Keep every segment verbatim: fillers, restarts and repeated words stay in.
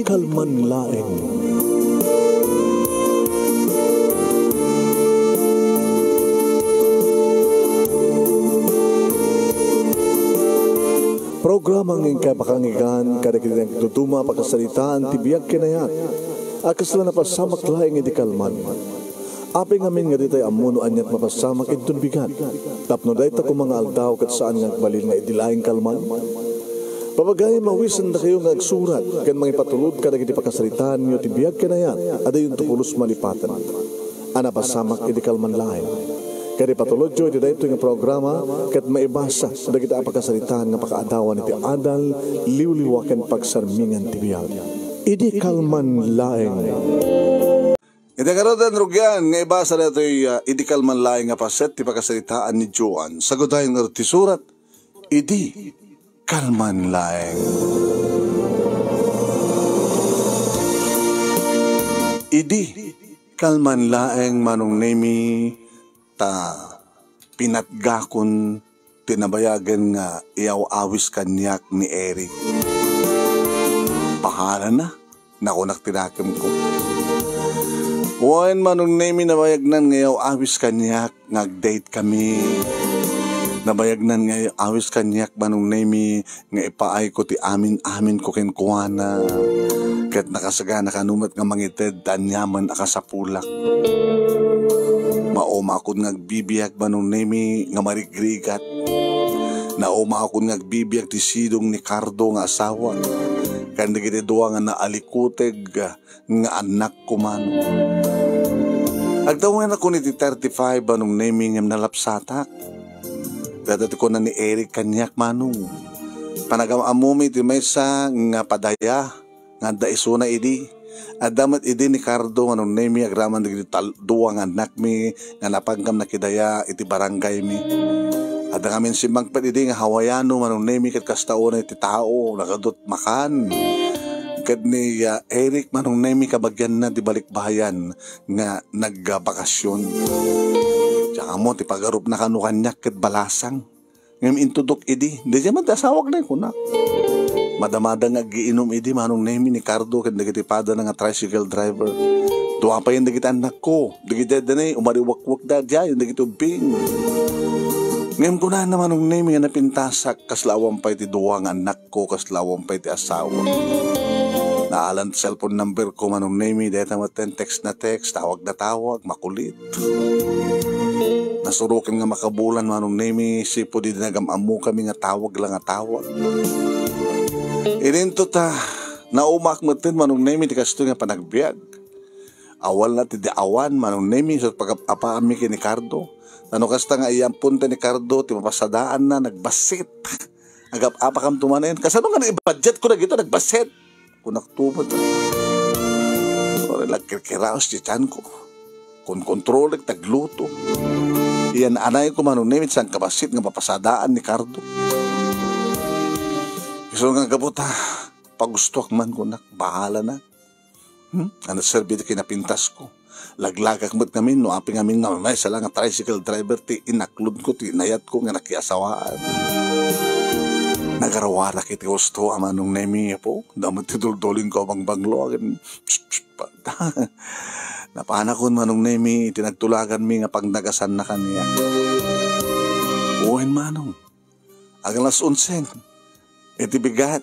Kalman laeng. Programa nga inkay pakanggan kadagiti nagduduma a pakasaritaan ti biag ken ayat a kasla napasamak laeng idi kalman. Apay ngamin nga ditay ammo no aniat mapasamak inton bigat, tapno dayta koma nga aldaw ket saan nga agbalin nga idi laeng kalman? Papagayam, awisendakayo nga agsurat ken mangipatulod kadagiti pakasaritaanyo ti biag ken ayat a dayonto pulos malipaten a napasamak idi kalman laeng. Ket ipatulodyo iti daytoy nga programa ket maibasa dagiti a pakasaritaan nga pakaadawan iti adal, liwliwa ken pagsarmingan ti biag. Idi kalman laeng. Iti ngaruden, rugian nga ibasa daytoy, ah, idi kalman laeng nga paset ti pakasaritaan ni Joan. Sagudayen ngarud ti surat, idi kalman laeng. Idi kalman laeng, Manong Nemi, ta pinatgakon ti nabayagen nga iyaw-awis kaniak ni Eric. Bahalana, nakunak ti nakemko. Wen, Manong Nemi, nabayagnan nga iyaw-awis kaniak nga ag-date kami. Nabayagnan nga iyaw-awis kaniak, Manong Nemi, nga ipaayko ti amin-aminko kenkuana, ket nakasagana kano met nga mangited ta aniaman a kasapulak. Naumakon nga agbibiag, Manong Nemi, nga marigrigat. Naumakon nga agbibiag ti sidong ni Cardo nga asawa, ken dagiti dua nga naalikuteg nga annakko, Manong. Agtawenakon iti thirty-five, Manong Nemi, ngem nalapsatak. Dayta ti kuna ni Eric kaniak, Manong. Panagam-ammomi ti maysa nga padaya nga adda isuna idi. Adda met idi ni Cardo, Manong Nemi, agraman dagiti tal-, dua nga annakmi nga napanggam nakidaya iti barangaymi. Adda ngamin simmangpet idi nga Hawaiano, Manong Nemi, ket kasta unay ti tao, nagadut makan. Ket ni, ah, Eric, Manong Nemi, kabagianna ti balikbayan nga nagbakasyon. Diak ammo ti pagarupna kano kaniak ket balasang. Ngem intudok idi, daydiay met ti asawak na, kuna. Madamada nga agiinum idi, Manong Nemi, ni Cardo ken dagiti padana nga tricycle driver. Dua payen dagiti annakko, dagiti adda ne, umariwakwak daydiay dagiti ubbing. Ngem kunana, Manong Nemi, nga napintasak, kasla awan pay ti dua nga annak ko, kasla awan pay ti asawa. Naalan ti cellphone number ko, Manong Nemi, dayta met ten, text na text, tawag na tawag, makulit. Nasuroken nga makabulan, Manong Nemi, sipud idi nagam-ammokami nga tawag la nga tawag. Idinto ta, naumak met ten, Manong Nemi, ti kastoy nga panagbiag. Awan la ti di awan, Manong Nemi, isu ti pagap-apaanmi ken ni Cardo. Ta no kasta nga iyamponta ni Cardo ti mapasadaanna, nagbassit. Agap-apakamto manen. Kasano nga naibudgetko dagito, nagbassit? Kunakto met. Uray la agkirkiraos ti tianko. Kunkontrolek ti agluto. Iyan-anayko, Manong Nemi, ti sangkabassit nga mapasadaan ni Cardo. Isu nga gapu ta, pagustoak man, kunak, bahala na. Hmm? Ano serbi ti kinapintasko? Laglagak met ngamin no apay ngamin nga maysa la nga tricycle driver ti inaklodko, ti inayatko nga nakiasawaan. Nagarawarak iti husto a Manong Nemi, apo. Damo ti duldulingko a bangbanglo, akin, psst, psst, pa-, napanakon, Manong Nemi, iti nagtulaganmi nga pagnagasanna kaniak. Wen, Manong. Ag alas onse, iti bigat,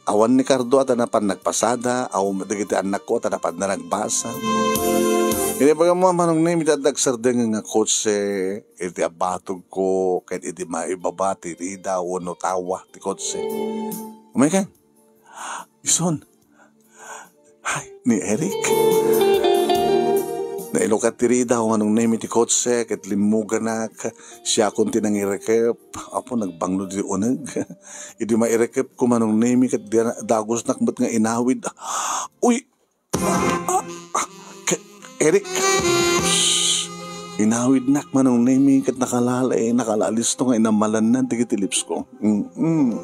awan ni Cardo a ta napan nagpasada, awan met dagiti annakko a ta napan nagbasa. Iti pagam-, Manong Nemi, ti adda agsardeng nga kotse, iti abatogko, ket iti maibaba ti rida wenno tawa ti kotse. Umaykan, ison, Ay, ni Eric. Nailukat ti rida, Manong Nemi, ti kotse, ket limmuganak. Siakon ti nangirekep. Apo, nagbanglo ti uneg. Idi mairekepko, Manong Nemi, ket dia-, dagusnak met nga inawid. Uy! Ah, ah, ke-, Eric! Inawidnak, Manong Nemi, ket nakalala-, eh, nakalalisto nga inamalanna dagiti lips ko. Mm-mm.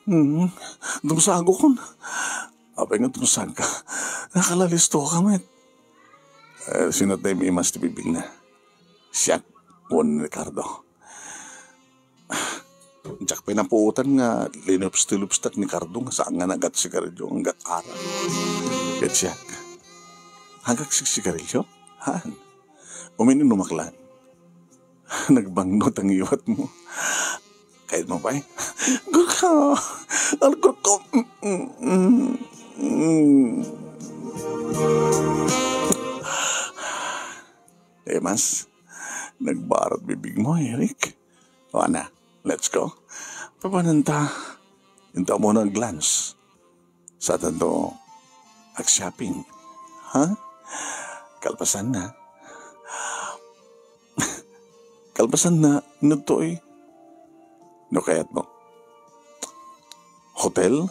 Hmm, dumsagakon. Apay nga dumsagka? Nakalalisto ka met. Eh, sino tayo may mas ti bibig na? Siak, Juan Ricardo. Siak pay napuotan nga linups-lupstak ni Cardo nga saan nga nagsigarilyo, nagarak. Ket siak, "Agsigarilyo? Haan. Umiinumak laeng." Nagbangno ta ngiwatmo. Kayatmo pay? Gurka! Al, gurka! Mm, mm, mm. Eh, mas, nagbarat bibigmo, Eric. O, ana, let's go. Papananta, inta mo na glance. Saan tanto ag-shopping? Ha? Kalpasanna. Kalpasanna, no toy. No kayatmo? Hotel?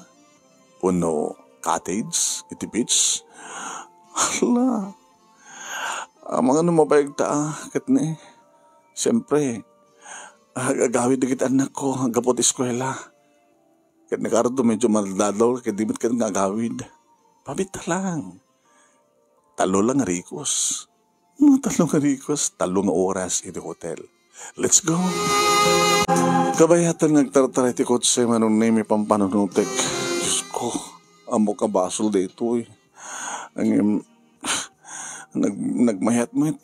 Wenno cottage iti beach? Hala. Amangan no mabayag ta, ah, ket ni, siyempre, ag-, agawid dagiti annakko, gapu ti eskuela. Ket ni Cardo, medyo maldadaw, ket di met ket nga agawid. Pabitta lang. Tallo lang nga rikos. No, tallo nga rikos, tallo nga oras iti hotel. Let's go! Kabayatan nga agtartara iti kotse, Manong Nemi, pampanunotek. Diyos ko, ammok a basol daytoy. Ngem, nag-, nagmayat met.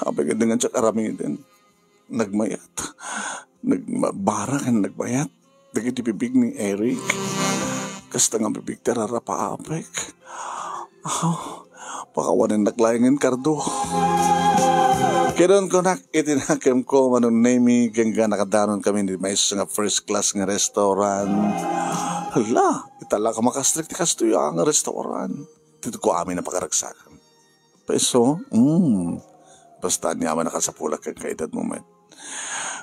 Apay, kadi nga diak aramiden. Nagmayat. Nagmabara ken nagmayat dagiti bibig ni Eric. Kasta nga bibig ti rarapaapek. Aw, pakawanennak laengen, Cardo. Ket kunak iti nakemko, Manong Nemi, ken nga nakadanon kami iti maysa nga first class nga restaurant. Hala, ita la ka makastrik ti kastoy a nga restaurant. Ditoy amin a pakaragsakan. Paiso? Mm. Basta aniaman a kasapulak ken kaedadmo met.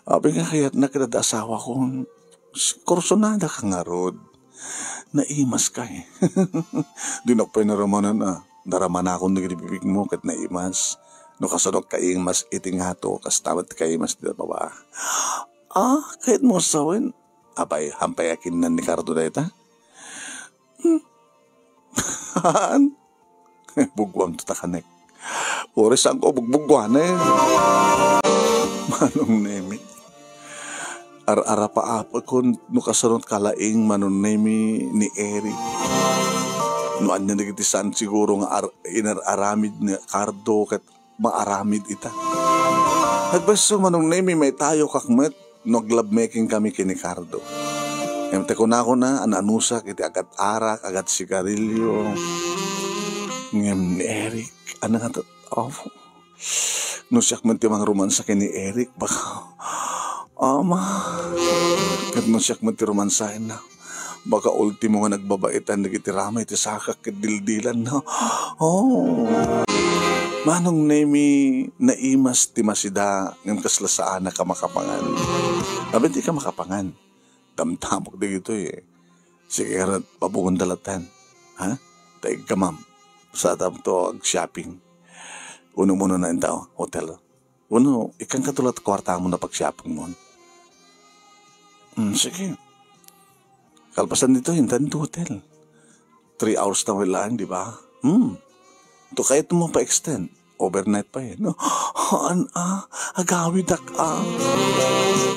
Apay nga kayatna ket adda asawakon. Kursunadaka ngarud. Naimaska, eh. Dinak pay naramanan a. Naramanakon dagiti bibigmo ket naimas. No kasano kaimas iti ngato, kasta met kaimas iti baba. Ah, kayatmo a sawen? Apay, hampay a kinnan ni Cardo dayta? Hmm. Haan? Bugguam ta kanek. Uray saanko bugbugguanen. Manong Nemi. Ar-arapaapekon no kasano kalaing, Manong Nemi, ni Eric. No ania dagiti saan siguro nga ar-, inar-aramid ni Cardo ket maaramid ita. Nagpaiso, Manong Nemi, maitayokak met no aglovemaking kami ken ni Cardo. Ngem ti kunakona, an-anusak iti agat-arak, agat-sigarilyo. Ngem ni Eric, ania nga ta-, oh, no siak met ti mangromansa ken ni Eric, baka, ama, ket no siak met ti romansaenna, baka ultimo nga nagbabaitan dagiti ramay ti sakak ket dildilanna. Oh. Manong Nemi, naimas ti masida, ngem kasla saanak a makapangan. Aben ti ka makapangan. Damdamok dagitoy, eh. Sige, ngarud, pabugonda latta. Ha? Taigka, ma'am. Saanto ag-shopping? Unom-uno na inta, hotel. Wenno, ikkanka to latta kuartam no pag-shoppingmon. Hmm, sige. Kalpasan ditoy, intan to hotel. Three hours na laeng, di ba? Hmm. To kayatmo pa-extend. Overnight pa, eh, no? Haan, ah, agawidak, ah.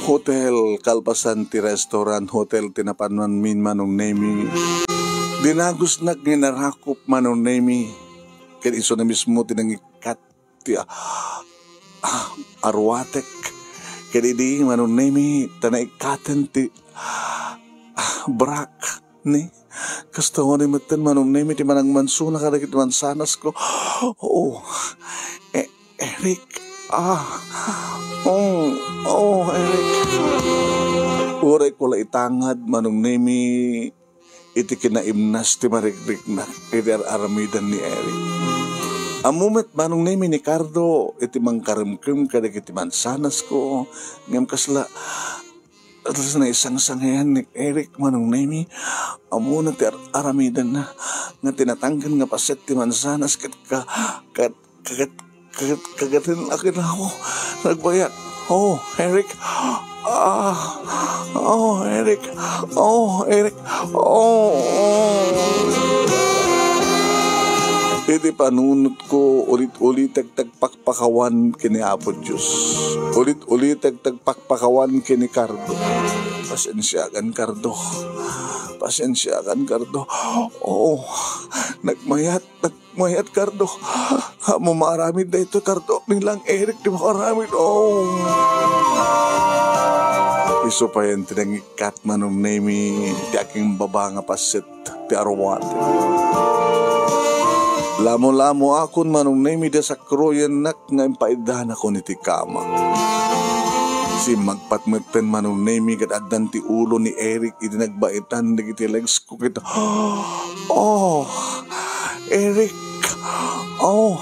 Hotel, kalpasan ti restaurant, hotel, ti napanmanmin, Manong Nemi. Dinagusnak nga narakop, Manong Nemi. Ket isu na mismo ti nangikkat ti, ah, ah, aruatek. Ket idi, Manong Nemi, ta naikkaten ti, ah, brak ni. Kasta wen metten, Manong Nemi, ti managmansona kadagiti mansanasko. Oh, E-, Eric. Ah. Oh, oh, Eric. Uray ko la itangad, Manong Nemi, iti kinaimnas ti marikriknak iti ar-aramidan ni Eric. Ammo met, Manong Nemi, ni Cardo iti mangkaremkem kadagiti mansanasko, ngem kasla, kasla naisangsangayan ni Eric, Manong Nemi. Ammona ti ar-aramidanna nga tinatangken nga paset ti mansanas ket ka-, ket kagat, kagat, kagaten a kinaw. Nagbayat. Oh, Eric. Ah. Oh, Eric. Oh, Eric. Oh, oh. Iti panunotko, ulit-ulitek ti agpakpakawan ken ni Apo Dios. Ulit-ulitek ti agpakpakawan ken ni Cardo. Pasensiakan, Cardo. Pasensiakan, Cardo. Oo, nagmayat, nagmayat, Cardo. Ammom maaramid daytoy, Cardo. Ni lang Eric ti makaaramid. Oo. Isu pay ti nangikkat, Manong Nemi, ti akimbaba nga paset ti aruaten. Lamo-lamoakon, Manong Nemi, da sakroyennak nga impaiddanakon iti kamak. Simmagpat metten, Manong Nemi, ket addan ti ulo ni Eric iti nagbaitan dagiti legsko ket, "Oh, Eric! Oh,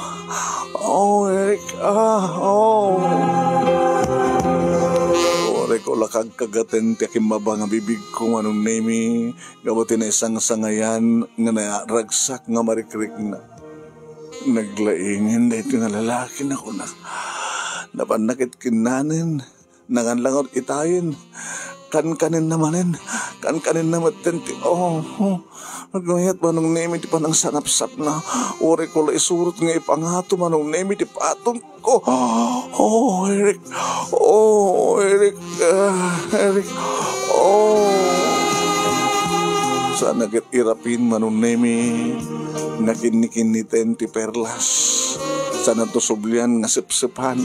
oh, Eric! Ah, oh!" Uray ko la kagkagaten ti akimbaba nga bibigko, Manong Nemi, gapu ti naisangsangayan nga naragsak nga marikrikna. Naglaingen daytoy nga lalaki, nakuna. Napanna ket kinnanen, nangan la ngarud itayen. Kankanenna manen, kankanenna metten ti, oh, oh. Nagmayat, Manong Nemi, ti panangsanapsapna. Uray ko la isurot nga ipangato, Manong Nemi, ti patong ko. Oh, Eric. Oh, Eric. Ah, Eric. Oh. Sana ket irapin, Manong Nemi, nga kinnikinniten ti perlas. Sananto sublian nga sepsepan.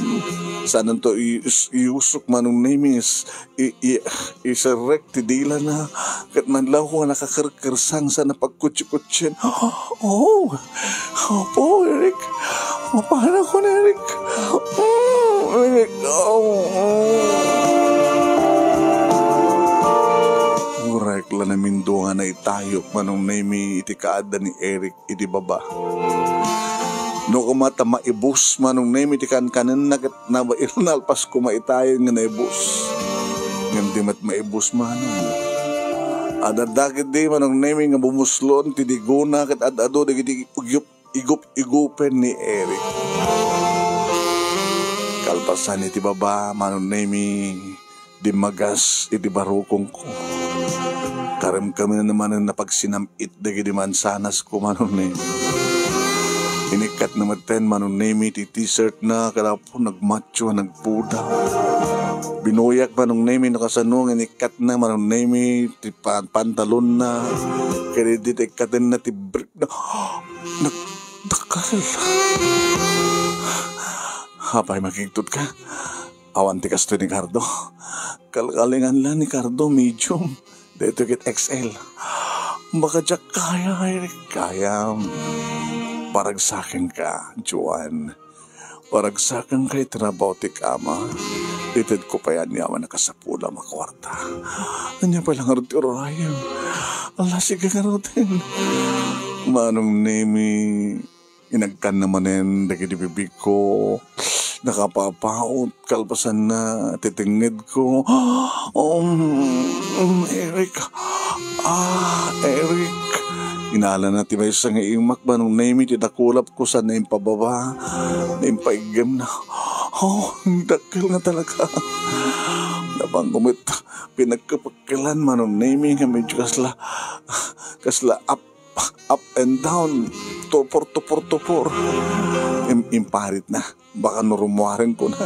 Sananto i-, is-, iusok, Manong Nemi, is-, i-, i-, iserrek ti dilana. Ket manlawko nga nakakerkersang sana pagkutsi-kutsien. Oh, Apo, Eric. Mapanakon, Eric. Mm, Eric. Oh, mm. Uray la namindua nga naitayok, Manong Nemi, iti kaadda ni Eric iti baba. No koma ta maibus, Manong Nemi, ti kankanenna ket naba-, nalpas koma itayen nga naibus. Ngem di met maibus, Manong. Adda dagiti, Manong Nemi, nga bumuslon ti digona ket ad-adu dagiti igup-, igup-igupen ni Eric. Kalpasan iti baba, Manong Nemi, dimmagas iti barukongko. Karemkamen manen napagsinam-it dagiti mansanasko, Manong Nemi. Inikkatna metten, Manong Nemi, ti t-shirtna, ket apo nagmatcho a nagpuda. Binuyak, Manong Nemi, no kasano nga inikkatna, Manong Nemi, ti pa-, pantalonna, ket idi ta ikkatenna ti briefna, nagdakkel. Apay, makigtot ka? Awan ti kastoy ni Cardo. Kalkalingan la ni Cardo, medium. Daytoy ket X L. Baka diak kaya, Eric. Kayam. Paragsakenka, Joan. Paragsakenka iti rabaw ti kama. Itedko pay aniaman a kasapulam a kuarta. Ania pay la ngarud ti urayem? Ala, sige ngaruden. Manong Nemi, inagkanna manen dagiti bibigko. Nakapapaut, kalpasanna ti tengngedko. Um, um, Eric. Ah, Eric. Inalana ti maysa nga imak, Manong Nemi, ti dakulapko sana impababa, impaiggem na. Oh, dakkel nga talaga. Nabanko met pinagkapekkelan, Manong Nemi, nga medyo kasla, kasla ap-, up and down, tupor, tupor, tupor. Im-, imparit na. Baka no rumuaren ko na.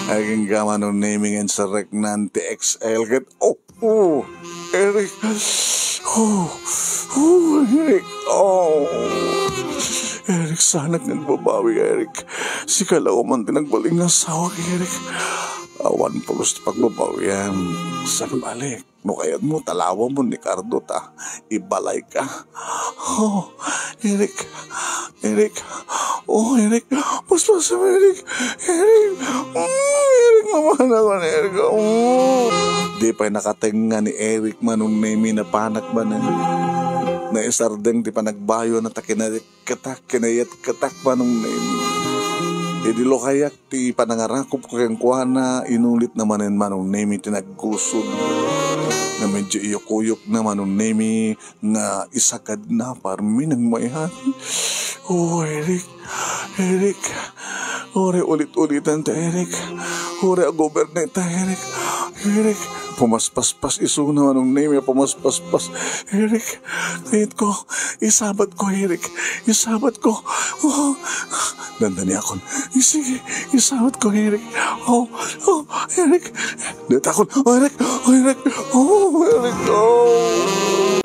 Agingga, Manong Nemi, nga inserreknan ti X L ket, oh, oh, Eric. Oh, oh, Eric. Oh. Eric, sanak nga agbabawi, Eric. Sika la man ti nagbalin nga asawak, Eric. Awan pulos ti pagbabawian. Saan balik? No kayatmo, talawamon ni Cardo ta ibalayka. Oh, Eric. Eric. Oh, Eric. Paspasam, Eric. Eric. Mm, Eric, mamanakon, Eric. Mm. Di pay nakatengnga ni Eric, Manong Nemi, napanak manen. Naisardeng ti panagbayona ta kinayat ketak, kinayat ketak, Manong Nemi. Idi lukayak ti panangarakupko kenkuana, inulitna manen, Manong Nemi, ti naggusod. Nga medyo iyukuyokna, Manong Nemi, nga isagadna parmi nagmayat. Oh, Eric, Eric, uray ulit-ulitan ta, Eric. Uray aguberni ta, Eric. Eric, Pumaspaspas isuna, Manong Nemi, pumaspaspas. "Eric, kayatko, isabatko, Eric, isabatko." Oh, dandaniakon. "Sige, isabatko, Eric. Oh, oh, Eric." Datakon, "Oh, Eric, oh, Eric, oh, Eric, oh."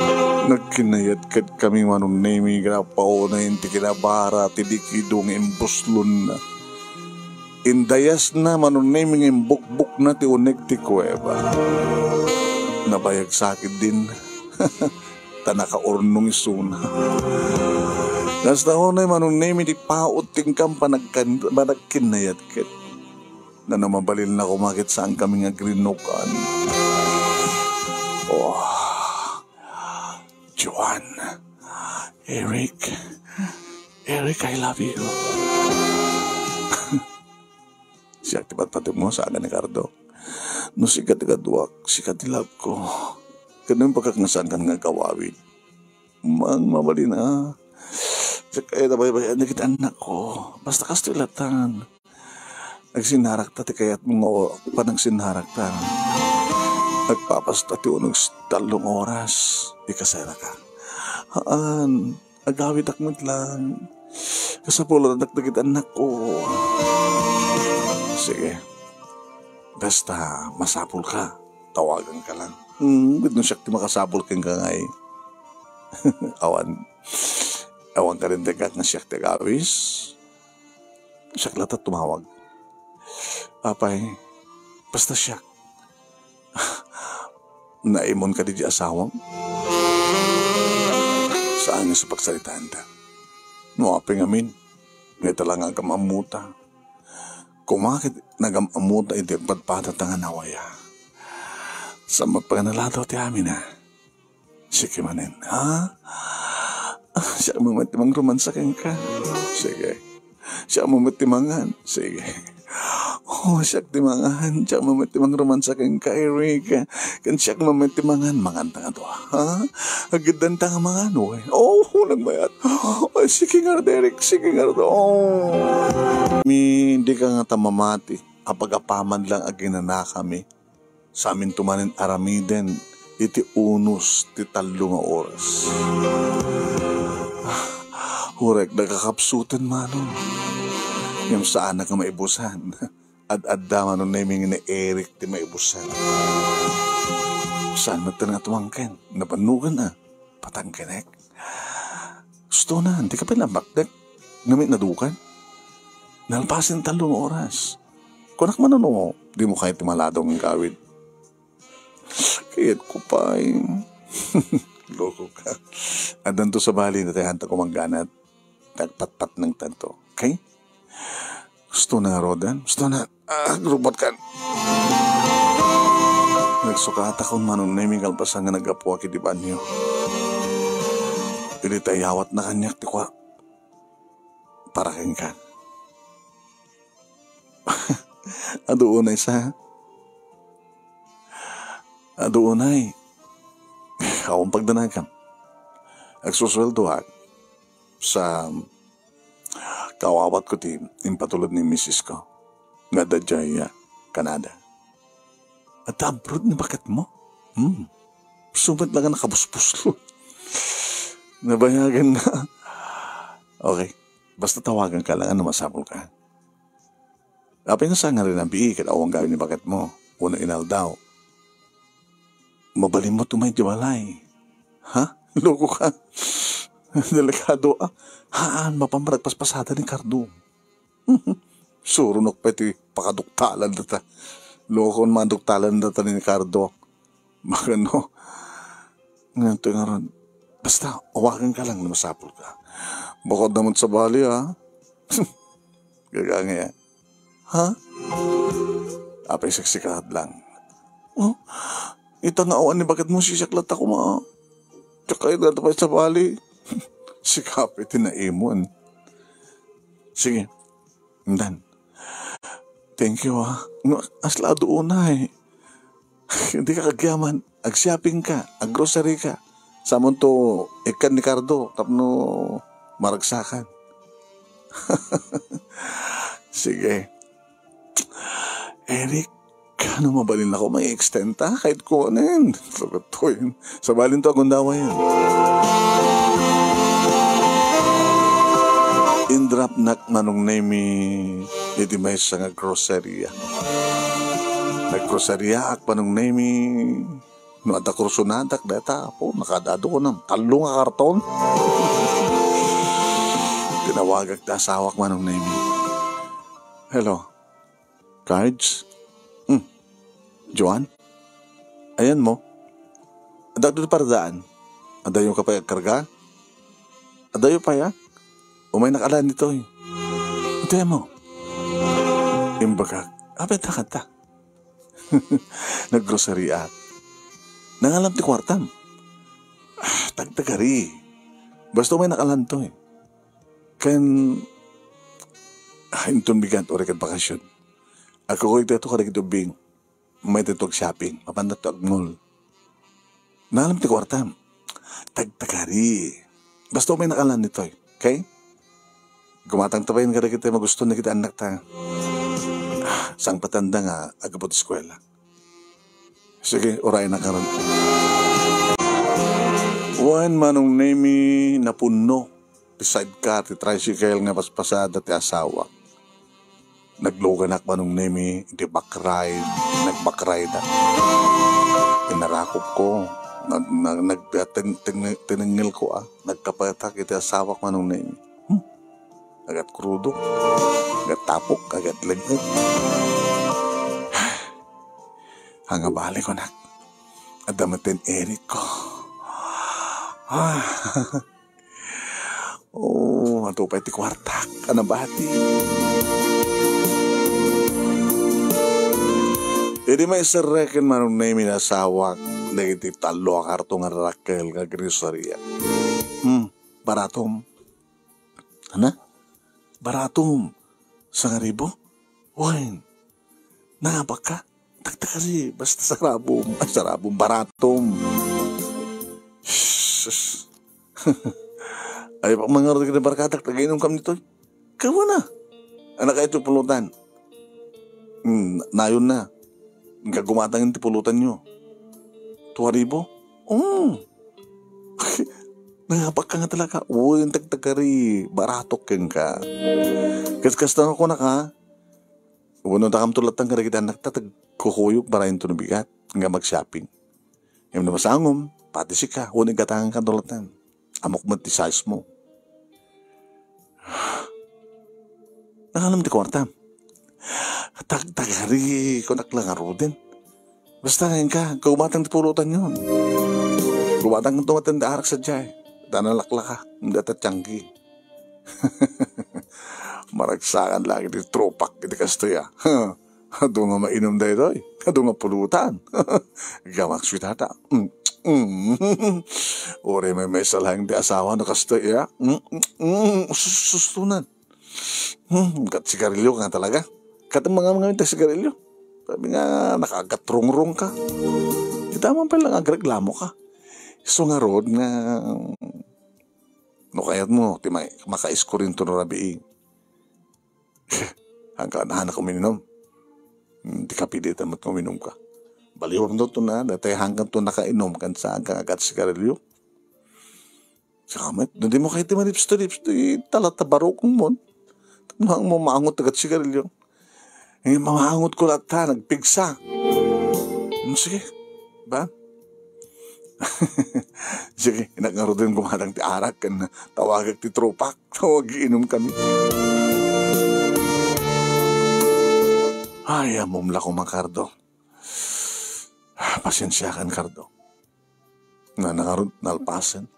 Nagkinayatkatkami, Manong Nemi, ken napaunay ti kinabara ti dikido nga imbuslonna. Indayasna, Manong Nemi, nga imbukbokna ti uneg ti kuweba. Nabayag sakit din. Ta nakaurnong isuna. Kasta unay, Manong Nemi, ti paut ti inkam panagkan-, panagkinnayat ket. Nano, mabalinna koma ket saankami nga agrinukan. Oh, Joan. Eric. Eric, I love you. Siak ti patpatengmo, saan ni Cardo. No sika ti kaduak, sika ti love ko. Ket no imbagak nga saankan nga agawawid, mang mabalin a. Siak kayat a baybay-an dagiti annakko. Basta kastoy latan. Agsinnarakta ti kayatmo nga o-, panagsinnarakta. Agpapasta ti uneg s-, tallo nga oras. Ikasaraka. Haan. Agawidak met lang. Kasapulanak dagiti annakko. Sige. Basta masapulka, tawaganka lang. Hmm, ket no siak ti makasapul kenka ngay. Awan. Awan ka rin dagak nga siak ti agawis. Siak latta tumawag. Apay, basta siak. Naimon kadi ti asawam? Saan nga sa pagsaritaanta. No apay ngamin, nga ita lang agam-ammota. Koma ket nagam-ammota iti agpadpadata nga nawaya. Sa mapanaladaw ti amin, a. Sige manen, ha? Ah, siak met ti mangromansa kenka. Sige. Siak met ti mangan. Sige. Oh, siak ti mangan. Siak met ti mangromansa kenka, Eric. Ken siak met ti mangan. Manganta nga dua, ha? Agiddanta nga mangan, wen? Oh, nagmayat. Oh, sige nga, Eric. Sige nga, oh. Mi, di ka nga ta mamati. Apagapaman lang aginanakami. Saminto manen aramiden iti unos ti tallo nga oras. Uray, nagkakapsuten, Manong. Ngem saanak nga maibusan. Ad-adda, Manong Neming, ni Eric ti maibusan. Saan met nga tumangken? Nabannogan a. Patangkenek. Gusto na, di ka pala bakdek. Ngamit nadukan. Nalpasen tallo nga oras. Kunak man no, di mo kayat ti maladaw nga gawid. Kayat ko pay. Loko ka. Addanto sa bali, natayhanta ko mangganat. Tagpatpatneng tanto. Okay? Gusto na nga rodan? Gusto na. Ah, grubat kan. Nagsukatakon, Manong Neming, kalpasan nga naggapuak iti banyo. Idi tayawatna kaniak ti kua. Para kenka. Adu unay sa. Adu unay. Awan pagdanagam. Agsusueldoak sa kawawat ko ti impatulod ni misis ko nga adda diay, ah, Canada. Adda abroad ni baketmo? Hmm. Sumat lang nga nakabusbuslo. Nabayagan na. Okay. Basta tawagan ka lang, ano, masapul ka. Apay nga saan nga rin ang bii ket awan gawin ni baketmo? Uno inaldaw. Mabalin mo tumay di balay. Ha? Loko ka. Delikado, ah. Haan, mapan nga nagpaspasada ni Cardo. Surunok pa iti pakaduktalan data. Loko man duktalan data ni Cardo. Magano? Nganto nga ron? Basta, awagan ka lang no masapul ka. Bukod naman sa bali, ha? Gagangay, ha? Apay, siksikaat lang. Oh, ita nga awan ni baketmo, sisiak latta koma. Tsaka ita pa sa bali. Sikapi ti naimon. Sige. Indan. Thank you, ah. Nga, asla adu unay. Di ka agyaman. Ag-shopping ka, ag-grocery ka. Samonto, ikkan ni Cardo, tapno maragsakan. Sige. Eric, Kano mabalin ako, may extend ta? Kahit kunin. Sabali to, agundawa yan. Indrapnak Manong Nemi iti maysa nga groceria. Naggroceria ak, Manong Nemi. No adda kursonadak dayta, apo, nakadado ko na. Tallo nga karton. Tinawagak ti asawak, Manong Nemi. Hello. Cards? Hmm. Joan? Ayan mo. Adda dito paradaan. Adayo ka pa agkarga? Adayo pa ya? Umay nakalan ditoy. Ito mo. Imbagak. Apay ta kanta? Naggrocery ak. Nangalam ti kuartam. Ah, tagtagari. Basta umay nakalan to eh. Ken, ah, inton bigat, uri kad bakasyon. Agkukuy tayo to kadagiti ubbing. May tayo to ag-shopping. Mapanda to ag-mall. Nangalam ti kuartam. Tagtagari. Basta umay nakalan ditoy. Okay? Gumatang tabayan kadagiti magusto na kita anak ta. Ah, sangpatanda nga agabot eskwela. Sige, uray na karon. Wen, Manong Nemi, napunno ti sidecar ti tricycle nga paspasada ti asawa. Nagluganak, Manong Nemi, iti back ride, nag-back ride, ah. Inarakop ko, nag-, nag-, nag-, tin-, tin-, tinengngel ko, ah. Nagkapetak iti asawak, Manong Nemi. Hmm? Agat krudo, agat tapok, agat lengket. Anga bali ko nak. Adda met ti Eric ko. Ah. Oh, ato pay ti kuartak a nabati. Idi maiserreken, Manong Nemi, ti asawak dagiti tallo a karton nga rarakkel nga groceria. Hmm, baratom. Ana? Baratom. Sangaribo? Wen. Nangabak ka? Tagtagari, basta sarabom. Ay, sarabom, baratom. Sus. Ay, pa mangarod ka ni barkadak, tagainom kam ditoy. Kawa na. Anak, ay, ito pulutan. Hmm, nayon na. Nga gumatang ti pulutan nyo. Tuwa ribo? Mm. Nangabak ka nga talaga. Uy, ang tagtagari. Baratok kenka. Kas-, kasta ko na ka. Wano takam tulatan ka dagiti anak ta, tagkukuyog, barayin to no bigat. Nga mag-shopping. Ngem no masangom, pati sika, wen igatangan ka tulatan. Ammok met ti size mo. Nangalam ti kuarta. Tagtagari, kunak la ngaruden. Basta ngayon ka, kagumatang ti pulutan yon. Gumatang to maten da arak sa jay. Dana laklaka, hindi ata tiyanggi. Maragsakan lang iti tropak iti kastoy a. Adu nga mainom daytoy. Adu nga pulutan. Gamak suitata. Mm, mm. Uray may, may salang ti asawa no kastoy a. Mm, mm, mm. Sus-, sustunan. Hmm, kat sigarilyo nga talaga. Kat mga, mga, mga sigarilyo. Sabi nga, nakagatrungrong ka. Kita man pala nga agreklamo ka. So nga rod nga, no kayat mo, ti may, makaiskurin to no rabii. Hangka, nahanak uminom. Hmm, di ka pilitan mo uminom ka. Baliwam to, to na, datay hangkan to nakainom kan sa hangkan agat sigarilyo. Saka met, no di mo kayo ti manipsto-lipsto, itala ta barukong mon. Tapno ang mo maangot agat sigarilyo. Eh, mamangot ko latta, nagpigsa. Hmm, sige. Ba? Sige, inakngaruden gumadang ti arak, kan tawagak ti tropak. Tawag, inom kami. Ay, amom la ko, Makardo. Pasiensiakan, Kardo. Nga nangarod, nalpasen.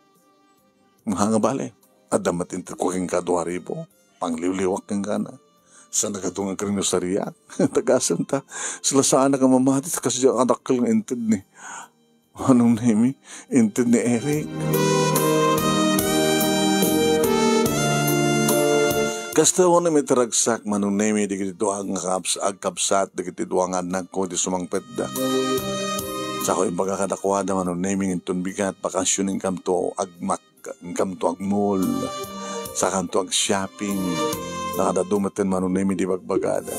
Nga nga bale, adda met inted ko kenka dua ribu, pangliwliwak kenka na. Sa nagadu nga agrinosariak, tagasem ta, sila saan nga mamati, ta kasdi ang adakkel nga inted ni, anong name, inted ni Eric. Kasta, wano met ragsak, Manong Nemi, dagiti dua nga kabs-, agkabsat, dagiti dua nga annakko, iti sumangpetda. Sako ibaga kadakuada, Manong Nemi, inton bigat, bakasyon, inkamto agmak-, inkamto agmall, sakanto agshopping, nakadadu metten, Manong Nemi, di bagbagada.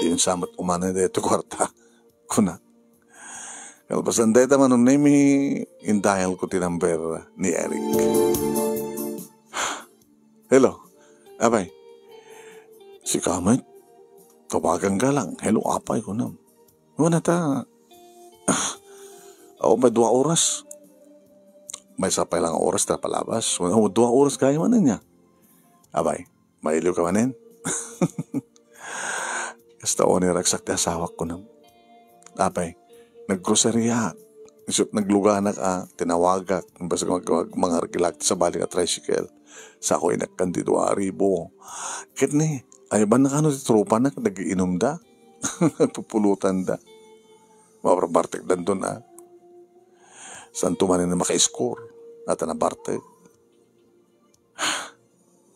Di sa met umana dayto kuarta. kunak. Kalpasan dayta, Manong Nemi, in-dial ko ti number ni Eric. "Hello, apay. Sika met? Tawaganka lang. Hello, apay," kunam. "Wen, ta, ah, awan pay dua oras. Maysa pay lang oras ta palabas. Wen, oh, dua oras gayam ania. Apay, mailiwka manen?" Kasta unay naragsak ti asawak, kunam. Apay, naggrocery-ak. Isut' nagluganak a tinawagak. Basta mag-, mag-, mangarkilak ti sabali nga tricycle. Sakunak kan ti dua ribu. Ket ni, ayban na kano ti tropana ket nag-iinumda. Nagpupulotanda. Mabarbartekdanton a. Santo manen a maka-score. Ata nabartek.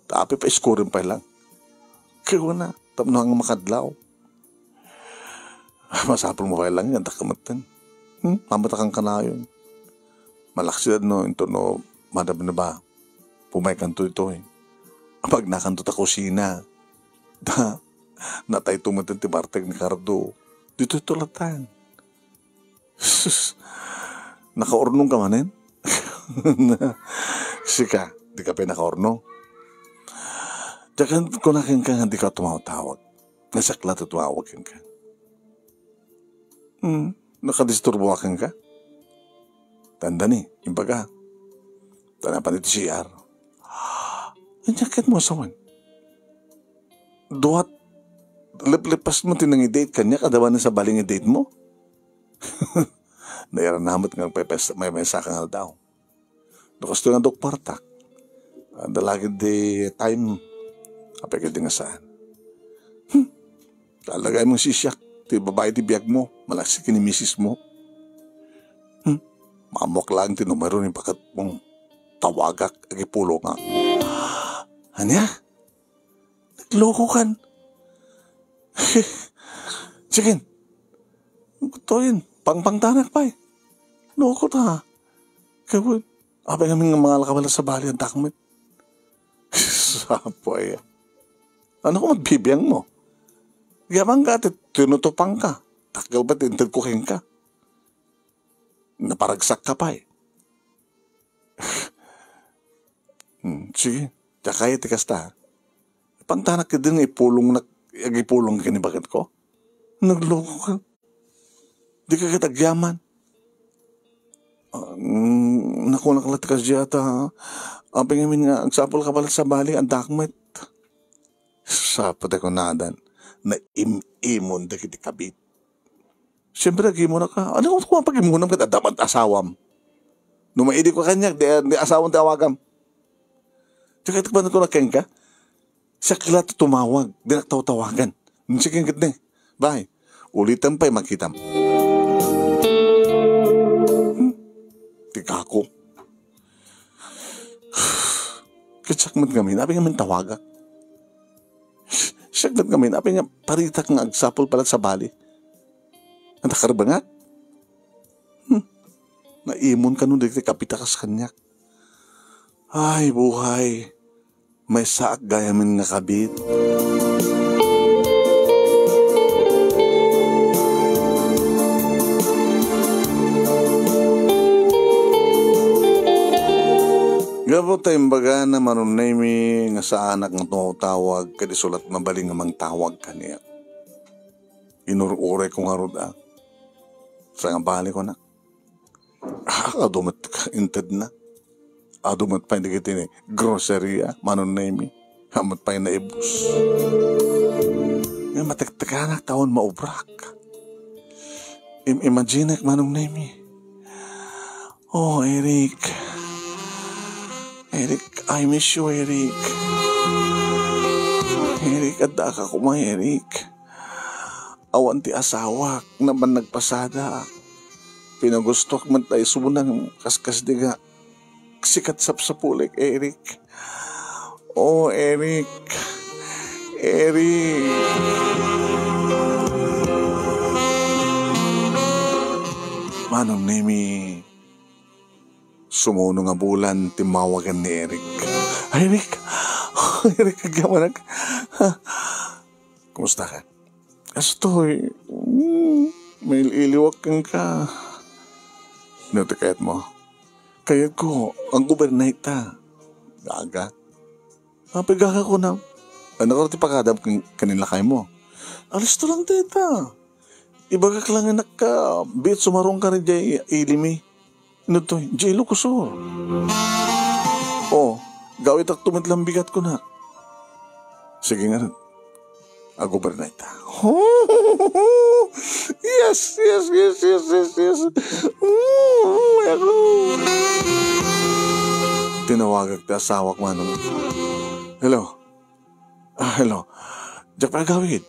Ta apay pay, scoring pay lang. Kaywana, tapno nga makadlaw. Masapul mo pay lang yan, dakka metten. Hmm? Mamatakan kanayon. Malaksid no, into no, madam na ba? Pumaykanto itoy. Apagnakanto ta kusina. Ta, natayto metten ti bartek ni Cardo. Ditoy tulatan. Sus, nakaurnongka manen? Sika, dika pay nakaurnong? Diak kunak kenka nga dika tumawtawag. Nga siak la ti tumawag kenka. Hmm, nakadisturboak kenka? Tanda ni, imbaga. Tanapan iti C R. Anya ket mo asawan? Duat, leplipasmo ti nangi-date kaniak, adda manen sabali nga date mo? Nairanamet nga agpaypaysa-, maymaysa ka nga aldaw. No kastoy nga dukpartak, adda la ketdi time, apay ketdi nga saan. Hmm. Talaga imong sisiak, ti babai ti biagmo, malaksid ken ni misismo. Hmm. Maamoak laeng ti numero ni baketmong tawagak, agipulongak. Ania? Naglokokan. Sige. Toyen, pangpangtanak pay. Loko ta. Kaywan, apay ngamin nga mangalakabala sabali, adda met. Sapoy. Ania koma ti bibiangmo? Yaman ka ti tinutupangka. Dakkel pay ti intedko kenka. Naparagsakka pay. Hmm, sige. Diak kaya ti kasta. Pangtanak ketdin nga ipulongnak, agipulong ken ni baketko? Naglokoka. Dika ket agyaman. Ah, mm, nakunak la ti kasdiay ta, apay ngamin nga agsapulka pay la sabali, adda met. Sapay ta kunadan, naim-imon dagiti kabit. Siempre, agimona ka. Ania koma ti pag-imonam ket adda met asawam? No maidi ka kaniak, di, di asawam ti awagam. Diak kaya ti kunak kenka? Siak la ti tumawag, dinak tawtawagan. Sige ketdi. Bye. Ulitem pay, makitam. Hmm. Ti kako. Ket siak met ngamin, apay ngamin tawagak? Siak met ngamin, apay nga paritak nga agsapul pay la sabali? Anta karbengak? Hmm. Naimon kano dagiti kabit a kas kaniak. Ay, buhay. Maysaak gayamen nga kabit. Gapu ta imbagana, Manong Nemi, nga saanak nga tumawtawag, ket isu la't mabalin nga mangtawag kaniak. Inur-urayko ngarud a. Sangabali ko na. Ah, adu met ka intedna. Adu met pay dagiti ni grocery, a, Manong Nemi. Adu met pay naibus. Nga matektekanak ta awan maubrak. Im-, imaginek, Manong Nemi. Oh, Eric. Eric, I miss you, Eric. Eric, adda ka koma, Eric. Awan ti asawak, naman nagpasada. Pinagustoak met ta isunang kaskasdi nga sikat sapsapulek, Eric. Oh, Eric. Eric. Manong Nemi, sumuno nga bulan, timmawagan ni Eric. Ay, Eric. Eric, agyamanak. Kumusta ka? Kastoy. Hmm. Mail-iliwak kenka. No ti kayatmo? Kayatko, ag-overnight ta. Gaga. Apay gaga kunam? Ay, nakaro ti pakadam ken, ken ni lakaymo. Alisto lang dayta. Ibagak lang nga nakka, bit sumarong ka rin jay ili mi. Ino toy? Jay Ilocosur. Oh, gawitak to met lang bigat ko na. Sige nga rin. Ag-overnight ta. Yes, yes, yes, yes, yes, yes. Mm, ako. Tinawagak ti asawak, Manong. Hello. Ah, hello. Diak pay agawid.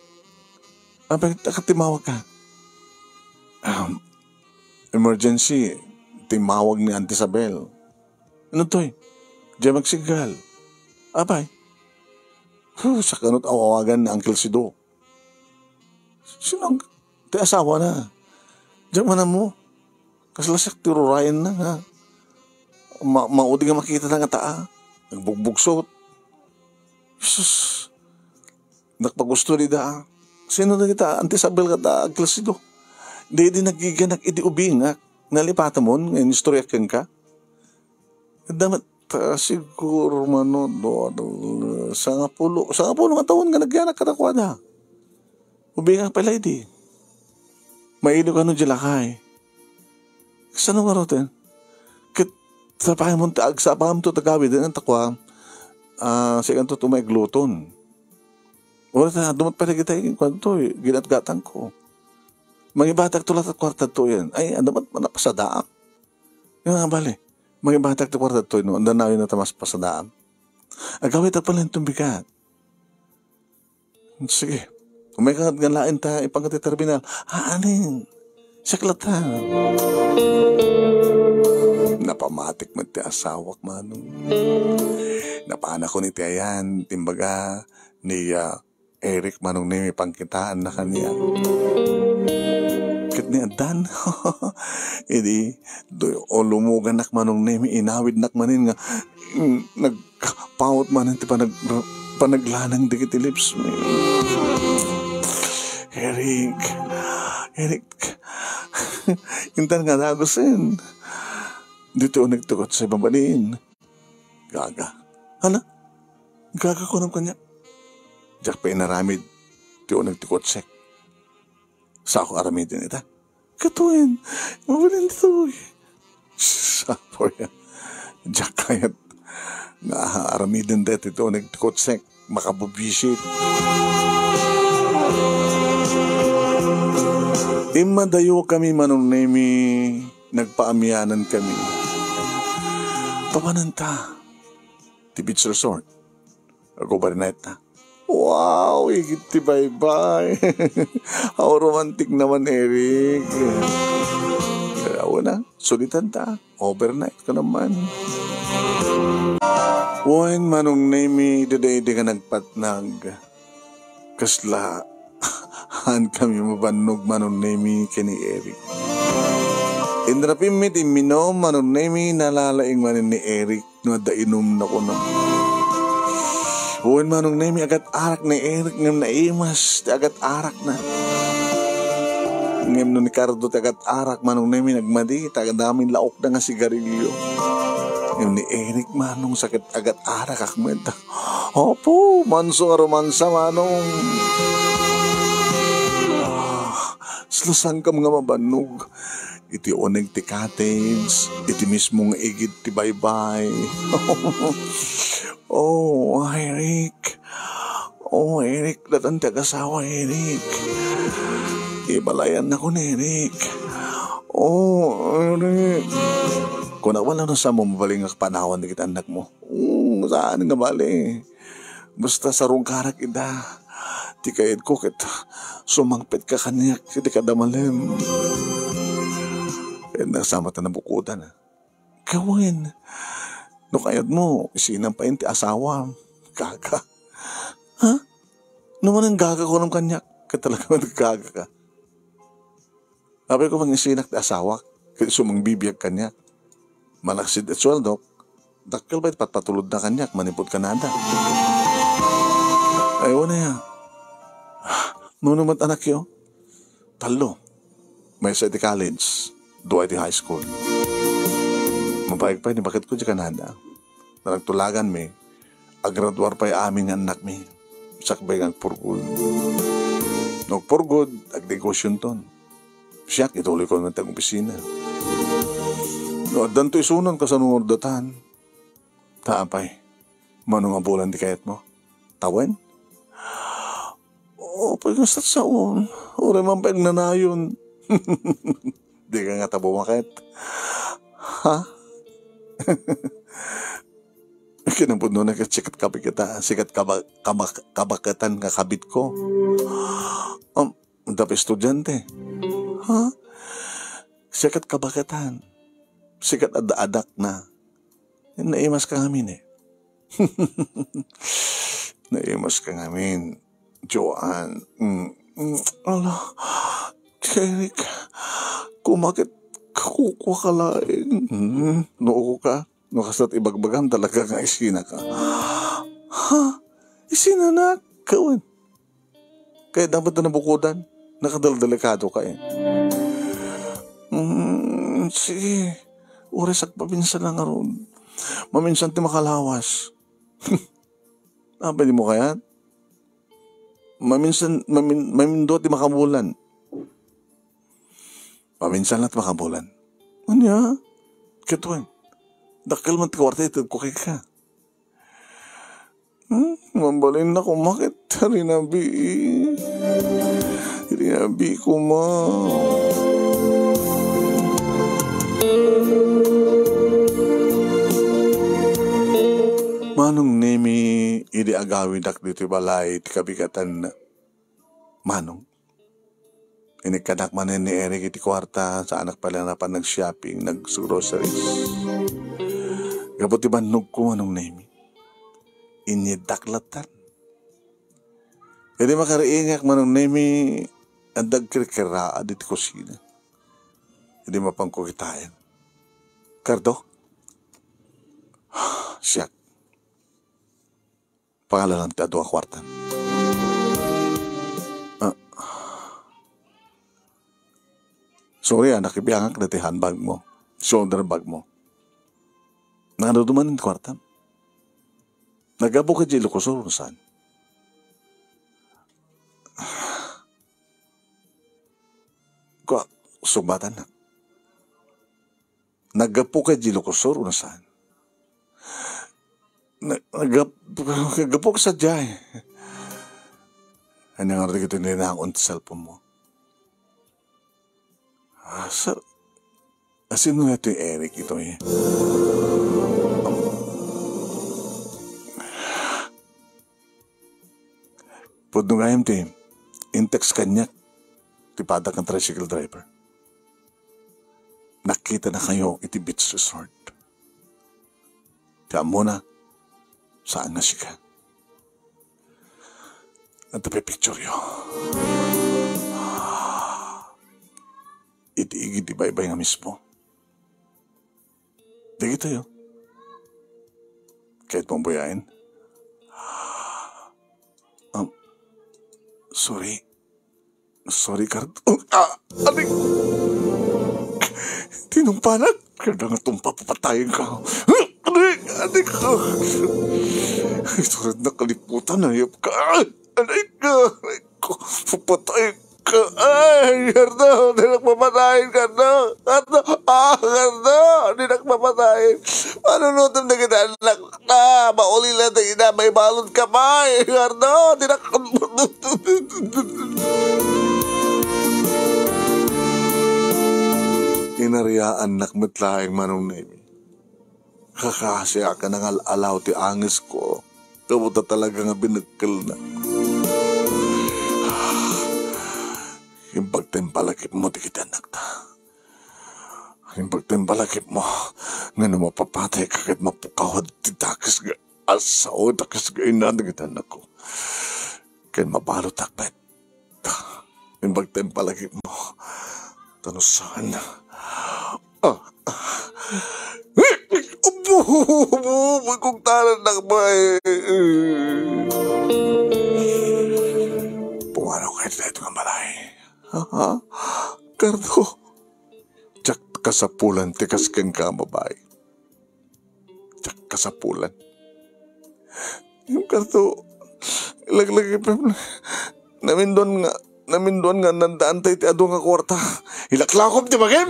Apay, nakatimawag ka? Um, emergency. Timawag ni Auntie Isabel. Ino toy? Diak magsinggal. Apay? Huh, sakano ti awawagan ni Uncle Sido. Sino ang, ti asawa na? Diak man ammo. Kasla siak ti rurayen na nga. Ma-, maudi nga makita na nga taa. Nagbugbugsot. Sus. Nagpagusto di da. Sino na kita? Auntie Isabel kata, Uncle Sido. Di, di nagiganak idi ubingak. Nalipatamon nga inistoryak kenka. Damat, ah, siguro mano, do, do, sangapulo, sangapulo nga taon nga nagyanak kadakuada. Ubingak pay la idi. Mailiw kano di lakay. Kasano nga ruten? Ket sapayamon ti agsapam to tagawid, anta kua, ah, sikanto to maigluton. Wala ta, dumat pay dagiti, kuanto, ginatgatang ko. Mangibatak to latta kuarta to yan. Ay, ano man, manapasadaak. Yung nga bali, mangibatak to kuarta to, no? Anda na yun na tamas pasadaak. Agawid at pala yung tumbigat. Sige. Umay ka nga lain ta, ipang ti terminal. Haanin? Saklatan. Napamatik met ti asawak, Manong. Napanak ko ni ti ayan, timbaga, ni, ah, Eric, Manong Nemi, pangkitaan na kaniak. Ket ni addan, idi, do, o lumuganak, Manong Nemi, inawidnak manen nga, mm, nagpawot manen ti panag-, panaglanang dagiti lips mi. Eric, Eric, intan nga dagusen. Dito uneg ti kotse, babalin. Gaga. Hala? Gaga kunam kaniak. Diak pay inaramid ti uneg ti kotsek. Sako aramiden ita. Katuyen, mabalin ditoy. Sapo ya. Diak kayat nga aramiden daytoy ti uneg ti kotsek. Makabubisit. Immadayo kami, Manong Nemi, nagpaamianan kami. Papananta ti beach resort. Ag-overnight ta. Wow, igid ti baybay. How romantic naman, Eric. Kaya wala, sulitan ta. Overnight ka naman. Wen, Manong Nemi, daydi nga nagpatnag. Kasla, haan kami mabannog, Manong Nemi, ken ni Eric. Inrapimmi ti imminom, Manong Nemi, nalalaing manen ni Eric no adda inumna kuno. Wen, Manong Nemi, agat-arak ni Eric ngem naimas ti agat-arakna. Ngem no ni Cardo ti agat-arak, Manong Nemi, nagmadi, ta adda amin laokda nga sigarilyo. Ngem ni Eric, Manong, sakit agat-arakak met. Apo, manso nga romansa, Manong. Ah, salasangkam nga mabannog iti uneg ti cottage, iti mismo nga igid ti baybay. Oh, Eric. Oh, Eric, datan ti agasawa, Eric. Ibalayan na kun, Eric. Oh, Eric. Kuna wala no samo mabalin nga kapanawan dagiti annakmo. Mm, saan nga bali. Basta sarungkarak ida. Ti kayatko ket sumangpet ka kaniak iti kadamalem. Ket nasama ta nabukodan. Kawen, no kayatmo, isinam pay ti asawa. Gaga. Ha? No manen gaga kunam kaniak, ket talaga met gaga ka. Apay ko pangisinak ti asawak, ket isu mangbibiag kaniak. Malaksid et sueldok, dakkel pay ti patpatulodna kaniak manipud Canada. Ay, wen aya. Nuno met anakyo? Tallo. Maysa iti college, dua iti high school. Mabayag pay ni baketko diay Canada. Nagtulaganmi, agraduar pay amin nga annakmi. Sakbay nga agpurgod. No agpurgod, agnegosionton. Siak, ituloyko met ti agopisina. No addanto isunon kasano nga urdatan, ta apay, mano nga bulan ti kayatmo? Tawen? Apay, kasta saon. Uray man pay agnanayon. Dika ngata bumaket. Ha? Kinapudnona ket sikat kabaketa-, sikat kaba-, kaba-, kabaketan nga kabitko. Um, adda pay estudiante. Ha? Sikat kabaketan. Sikat ad-, adakna. Naimaska ngamin, eh. Naimaska ngamin, Joanne. Mm, mm, ala, Eric, kumaket kakukuaka laeng. Mm, no ukoka, no kasat ibagbagam talaga nga isinaka. Ha? Isinanak? Kawan. Kayatna met nabukodan, nakadaldalikado ka, eh. Mm, sige, uray sagpaminsan na ngarud. Maminsan ti makalawas. Apay, dimo kayat? Maminsan, mamin-, mamindua ti makabulan. Maminsan laeng ti makabulan. Ania? Ket wen, dakkel man ti kuarta itedko kenka. Hmm, mabalinnak umaket, rinabii. Rinabii koma. Manong Nemi, idi agawidak ditoy balay ti kabigatan, Manong. Inikkanak manen ni Eric iti kuarta, saanak pay la napan nag-shopping, nag-groceries. Gapu ti bannogko, Manong Nemi. Inyiddak lattan. Idi makariingak, Manong Nemi, adda agkirkiraad iti kusina. Idi mapanko kitaen. Kardo? Siak. Pangalanan ti adu a kuarta. Ah. Sorry, ah, nakibiangak dati handbag mo. Shoulder bag mo. Nangano duman ti kuarta? Naggapu ka di lukusor, saan? Kua, sumbatan na. Naggapu ka di lukusor, no saan? Na-, naggap-, naggapu ka sadiay. Ania nga dagiti ninangon ti cellphone mo? Ah, sa-, asino nga ti Eric ito, eh? Pudno gayam ti in-text kaniak ti padak nga tricycle driver. Nakita na kayo iti beach resort. Ti ammona, saan nga sika. Iti picture yo. Iti igid ti baybay nga mismo. Dagitoy, oh. Kayatmo buyaen? Um, sorry. Sorry, Kard-, oh, ah, adik! Tinungpanak! Kaya nga tumpa, papatayin ka. Adik! Adik! Sorry, nakaliputan, ayop ka. Adik! Adik! Papatay ka. Ay, Gerdo, di na papatayin, Gerdo. Gerdo, ah, Gerdo, di na papatayin. Manunutom na kita, anak na. Mauli lang na ina, may balon ka pa, eh, Gerdo. Di na. Inariaannak met laeng, Manong Nemi. Kakasiak a nangal-alaw ti angesko. Gapu ta talaga nga binekkelna. Imbag ta impalakipmo dagiti annakta. Imbag ta impalakipmo nga no mapapatayka ket mapukawad ti dakes nga asawa, dakes nga ina dagiti annakko. Ken mabalutak met. Imbag ta impalakipmo. Ta no saan. Ah. Apo, apo, apo, kung tanan na ba eh. Pumanaw kayo dito nga balay. Ha? Cardo, diak kasapulan ti kas kenka a babai. Diak kasapulan. Ngem Cardo, laglagipem, naminduan nga, naminduan nga nandaanta iti adu nga kuarta. Ilaklakop ti bagim!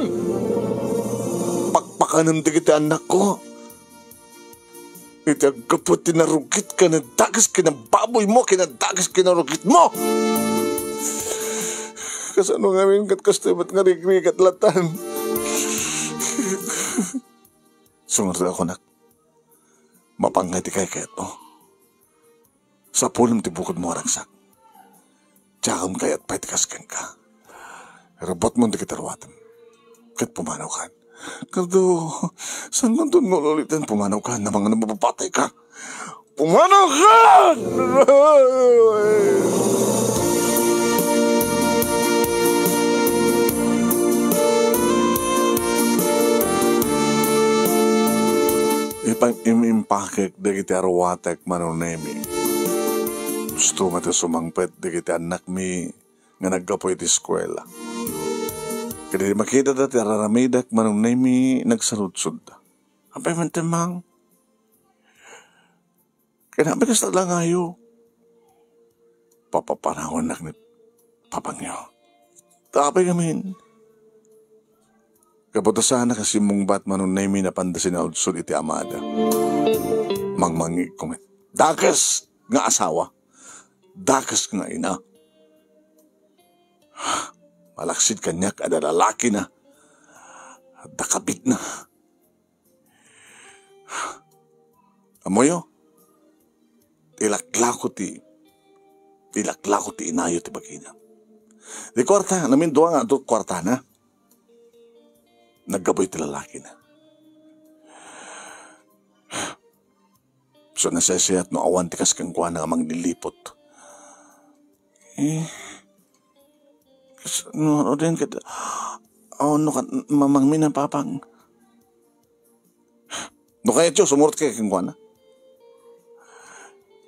Pakpakanem dagiti annakko. Iti aggapu ti narugit ken dakes ken baboymo, ken dakes ken narugitmo. Kasano ngamin ket kastoy met nga rigrigat latan? Sumurot a kunak, mapangngay ti kaykayatmo. Sapulem ti bukodmo a ragsak. Diakon kayat pay ti kas kenka. Rubbotmon dagiti aruatem. Ket pumanawkan. Cardo, saankanton nga ul-uliten? Pumanawkan, amangan no mapapatayka. Pumanawkan! Ipag-im-impakek dagiti aruatek, Manong Nemi. Gusto met a sumangpet dagiti annakmi nga naggapu iti eskuela. Ket idi makitada ti ar-aramidek, Manong Nemi, nagsaludsodda. Apay man ti, Mang? Kinabikas ta langayo. Papapanawannak ni papangyo. Apay ngamin? Gapu ta saanak a simmungbat, Manong Nemi, napanda sinaudsod iti amada. Mangmangngegko met. Dakes nga asawa. Dakes nga ina. Malaksid kaniak, adda lalakina. Adda kabitna. Ammoyo, ilaklako ti, ilaklako ti inayo ti bagina. Di kuarta, namindua nga adu kuartana. Naggapu ti lalakina. So, nasaysayaat no awan ti kas kenkuana nga mangliliput. Eh, kas-, no, Roden, ket, oh, no, kat-, mamangmi na, Papang. No kayatyo, sumurot kayo kenkuana.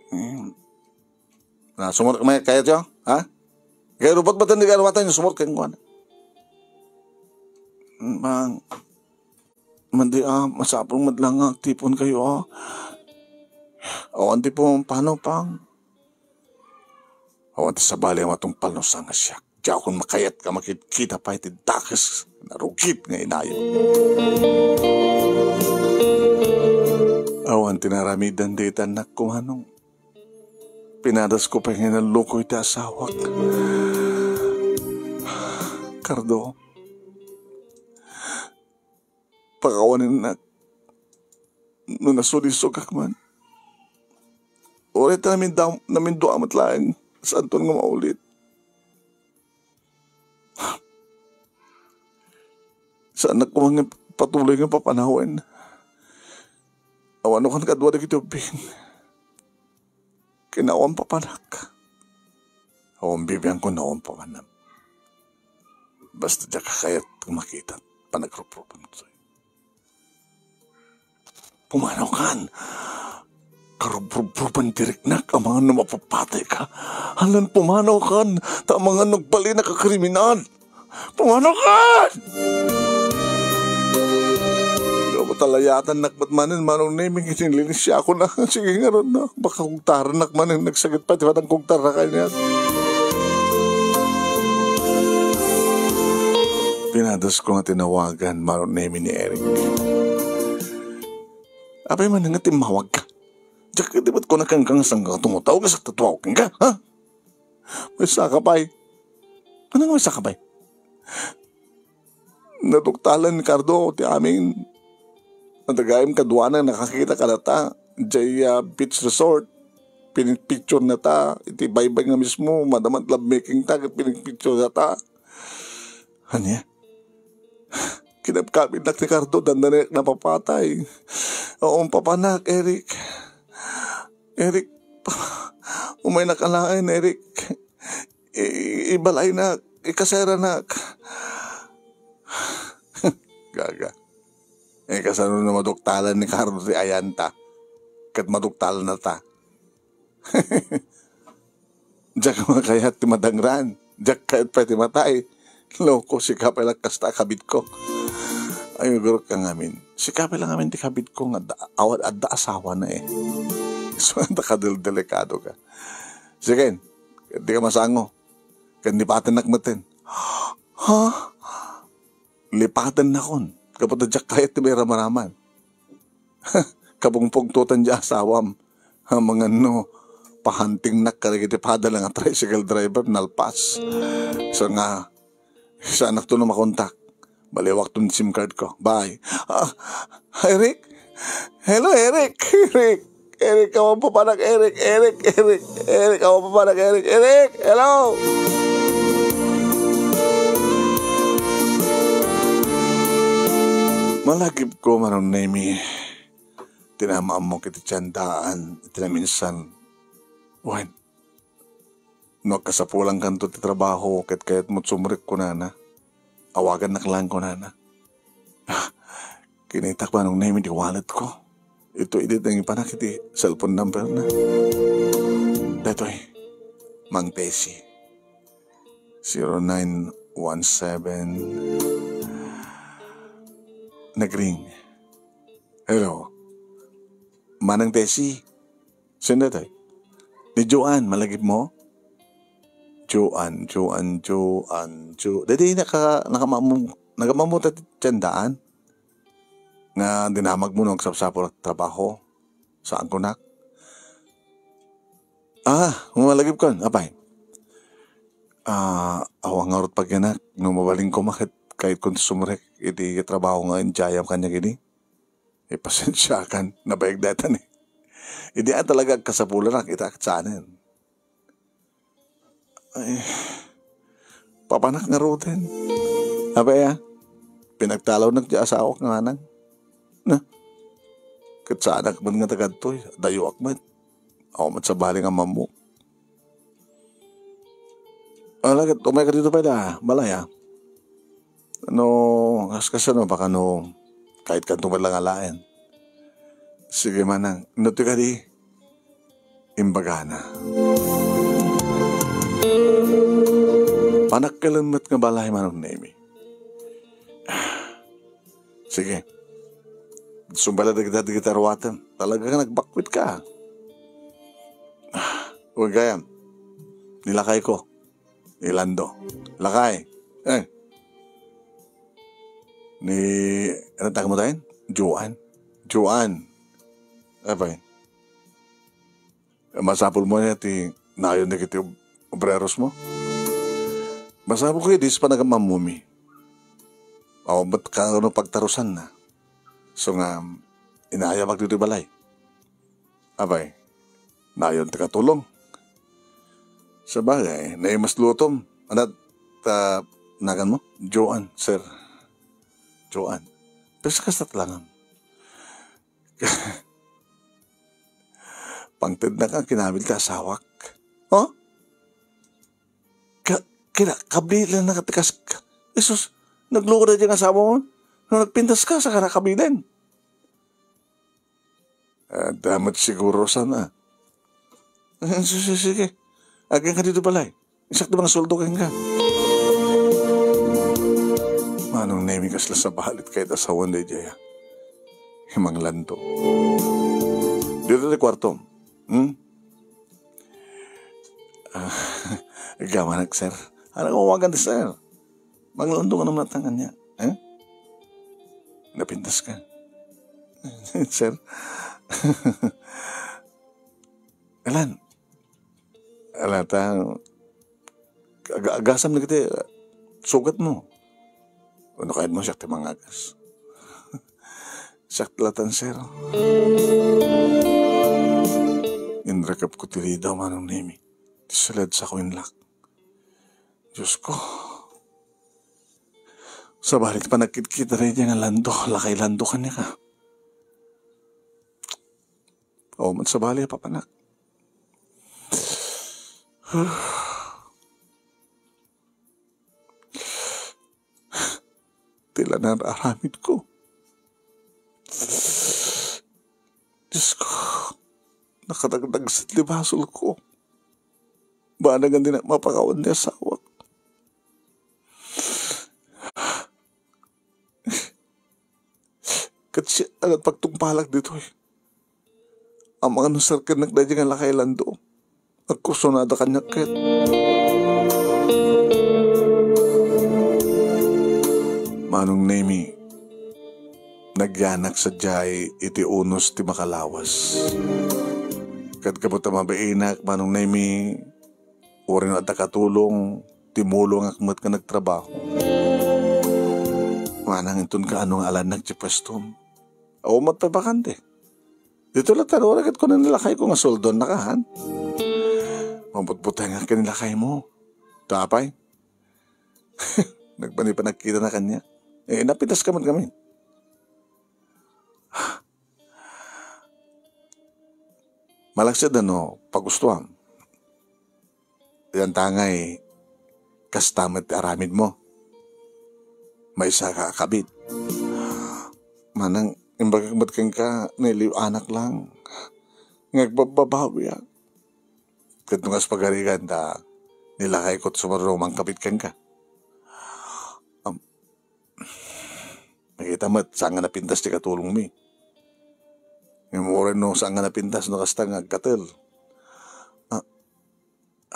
Hmm. Na, sumurot kami, kayatyo, ha? Kaya rupot ba tandi karuatan yung sumurot kenkuana? Hmm, Pang, madi, ah, masapul met lang nga agtipon kayo, ah. Awan ti pumapano, Pang. Awan ti sabali a matungpal no saan nga siak. Diakon makayat nga makidkita pay ti dakes, narugit nga inayo. Awan ti naaramidan dayta annakko, Manong. Pinadasko pay nga inalluko iti asawak. Cardo, pakawanennak no nasulisogak man. Uray ta namindam-, namindua met laeng, saanton nga maulit. Saannak koma nga patuloy nga papanawen. Awan no kan kadua dagiti ubbing. Ken awan papanak. Awan bibiangko no awan papanam. Basta diak kayat makita panagruprupan. Pumanawkan. Karubrubruban ti riknak amangan no mapapatayka. Alan, pumanawkan, ta amangan no agbalinak a kriminal. Pumanawkan! Gapu ta layatannak met manen, Manong Neming, iti nilinisyaakon. Sige ngarud, no? Baka kugtarannak manen, nagsagit pay ti panangkugtarna kaniak. Pinadasko nga tinawagan, Manong Nemi, ni Eric. Apay man nga timmawagka? Diak ket met kunaka kenka nga saan nga tumawag, saan nga tumawag kenka, ha? Maysa ka pay. Ano nga maysa ka pay? Naduktalan ni Cardo ti amin. Adda gayam kaduana nakakita kadata, jay, ah, beach resort. Pinipicture na ta, iti baybay nga mismo, madama ti lovemaking ta, ket pinipicture na ta. Ania? Kinabkabitnak ni Cardo, dandanayak napapatay. Oo, papanak, Eric. Eric, umaynak alaen, Eric. I-, ibalaynak, ikaseranak. Gaga. Eh, kasano no maduktalan ni Cardo ti ayanta? Ket maduktalan na ta. Diak makayat ti madangran. Diak kayat pay ti matay. Loko, sika pay la kasta a kabitko. Ay, gurot ka ngamin. Sika pay la ngamin ti kabitko nga adda, awan, adda asawana eh. So, adda kadeldelikado ka. Sige, di ka masango. Ken lipatennak metten. Ha? Lipatennakon. Gapu ta diak kayat ti mairamaraman. Kapungpungtotan ti asawam. Amangan no, pahantingnak kadagiti padala nga tricycle driver, nalpas. Sa nga, saanakto no makontak. Baliwakto ti SIM card ko. Bye. Ah, Eric? Hello, Eric. Eric. Eric, awan papanak, Eric. Eric, Eric. Eric, awan papanak, Eric. Eric, hello. Malagipko, Manong Nemi. Ti naam-ammok iti tiendaan, iti naminsan. Wen, no agkasapulankanto ti trabaho, ket kayatmo sumrek kunana. Awagannak laeng kunana. Ah, kinitak, Manong Nemi, ti walletko. Ito idi nangipanak iti cellphone numberna. Daytoy, Mang Tessie. Zero nine one seven. Nagring. Hello. Manang Tessie. Sino daytoy? Ni Joan, malagipmo? Joan, Joan, Joan, Jo-, daydi naka-, nakamamu-, nagamammo ta ti tiendaan? Nga dinamagmo no agsapsapulak trabaho? Saan kunak? Ah, malagipkon, apay? Ah, awan ngarud pagyanak, no mabalin koma ket kayatko sumrek iti trabaho nga idiayam kaniak idi. Ipasensiakan, nabayag dayta ni. Idi a talaga agkasapulanak, ita ak saanen. Ay, papanak ngaruden. Apay a, pinagtalawnak ti asawak nga manang. Na, ket saanak met nga tagadtoy, dayoak met. Awan met sabali nga mammok. Ala, ket umayka dito pay da, balay a. No, kas-, kasano, baka no, kayatkanto met la nga alaen. Sige, manang, no ti kadi, imbagana. Panakkel met nga balay, Manong Nemi. Sige. Sumbala dagita, dagita ruatem. Talaga nga nagbakwitka. Uy, gayam. Ni lakayko. Ni Lando. Lakay. Eh. Ni, ano tawag mo tayo? Joan. Joan. Apay. Masapul mo niya ti nayon dagiti ob-, obreros mo. Masapul ko idi sa panagmamumi. Awan met kano pagtarusanna. So nga, inayam agditoy balay. Apay, nayon ti katulong. Sabagay, naimas lutom. Anat, ta, nagan mo? Joan, sir. Joan. Pero sa kasat langam. Pangtednak a kinabil ti asawak. Oh? Ka-, kina-, kabilan na katikas ka. Jesus, nagloko na diyang asawa mo. No nagpintas ka, saka nakabilan. Ah, damat siguro sana. Ah, sige, sige. Agen ka dito balay. Isakto mga sueldo kenka. Manong Nemi, kasla sabalit ket asawan daydiay a. Himang Lando. Dito ti kwarto. Hmm? Ah, gamanak, sir. Ano kung wagan, sir? Mang Lando nga naman natangan niya. Eh? Napintas ka. Sir. Alan, ala ta, aga-, agasam dagiti sugat mo. Wenno kayat mo siak ti mangagas? Siak ti la tan, sir. Inrekep ko ti ridaw, Manong Nemi. Ti suled sa ko inlak. Diyos ko. Sabali ti panagkitkita daydiay nga Lando, lakay Lando kaniaka. O, man sabali, papanak. Ti la nararamid ko. Diyos ko, nakadagdagsit ti basol ko. Bana nga dinak mapakawan ni asawak. Ket siak a pagtungpalak ditoy. Amangan no serkennak daydi nga lakay Lando. Agkursunada kaniak ket. Manong Nemi, nagyanak sadiay iti unos ti makalawas. Ket gapu ta mabiinak, Manong Nemi, uray no adda katulong, timulongak met nga nagtrabaho. Manang inton kaano nga alannak ti puestom. Awan met pay bakante. Dito latta, uray ket kuna ni lakayko nga sueldoannaka, han? Mabutbutengak ken ni lakaymo. Apay? Nagpanipanagkitana kaniak. Eh, napintaska met ngamin. Malaksid no pagustuam. Yan ta ngay, kasta met ti aramidmo. Maysaka a kabit. Manang imbagak met kenka, nailiw-anak lang. Nga agbabbabawiak. Ket no kas pagarigan ta, ni lakayko ti sumaruno mangkabit kenka. Am, nakita met, saan nga napintas ti katulongmi. Ngem uray no saan nga napintas no kasta nga agkatel. Ah,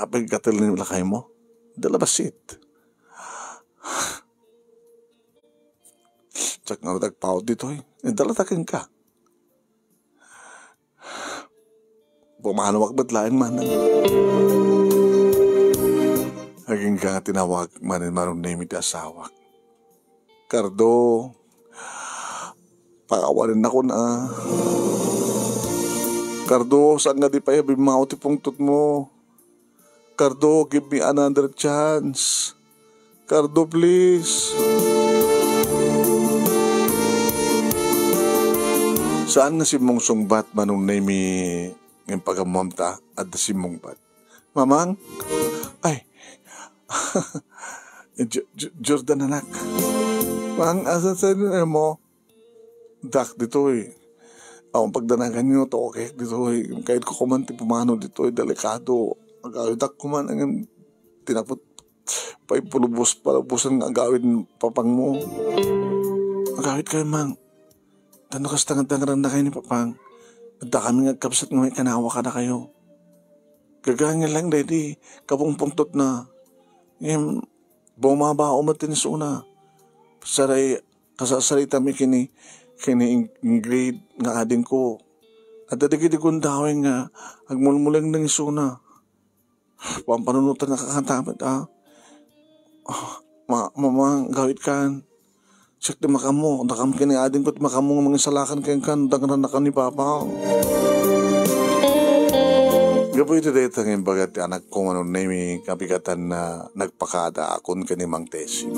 apay agkatel ni lakaymo? Dala bassit. Siak ngarud ti agpaut ditoy. Idalata kenka. Pumanaw met laeng manen. Agingga nga tinawag manen ni Manong Nemi ti asawak. Cardo, pakawanennakon a. Cardo, saan nga di pay bimmao ti pungtotmo? Cardo, give me another chance. Cardo, please. Saan nga simmungsungbat, Manong Nemi, ngem pagammoam ta adda simmungbat. Mamang? Ay. Jo-, Jo-, Jordan, anak. Mang, asa sa mo? Dak ditoy. Awan pagdanaganyo, ta okay ditoy. Kayatko koma ti pumanaw ditoy, delikado. Agawidak koma, ngem tinapot pay pulubos, palubosan nga agawid ni papangmo. Agawidkayo, Mang. Tapno kasta nga dangrannakayo ni Papang, addakami nga agkabsat nga maikanawa kadakayo. Gagangel lang daydi kapungpungtotna. Ngem bumabao met ti isuna. Saray, kasasarita mi ken ni, ken ni Ing-, Ingrid nga adingko. Adda dagiti gundaway nga agmulmulengdeng isuna. Pampanunotan a kakanta met, a. Ah, ma-, Mamang, agawidkan. Siak ti makammo, dakam ken ni adingko ti makammo nga mangisalakan kenka, dangrannakan ni Papa. Gapu iti dayta nga imbaga ti anakko, Manong Nemi, kabigatanna nagpakadaakon ken ni Mang Tessie.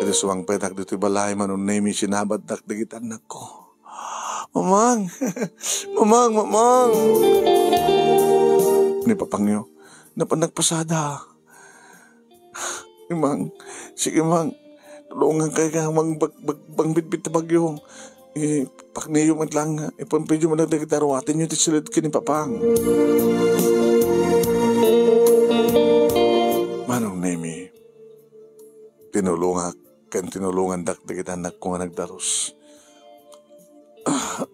Idi sumangpetak ditoy balay, Manong Nemi, sinabatdak dagiti annakko. Mamang! Mamang, Mamang! Ni Papangyo, napan nagpasada. Imang, sige, Mang. Tulongankayo nga mang bag-, bag-, pangbitbit ti bagyo. Ipakniyo met lang, ipampidyo met lang dagiti aruatenyo ti siled ken ni Papang. Manong Nemi, tinulongak ken tinulongandak dagiti annakko nga nagdalus. Ah,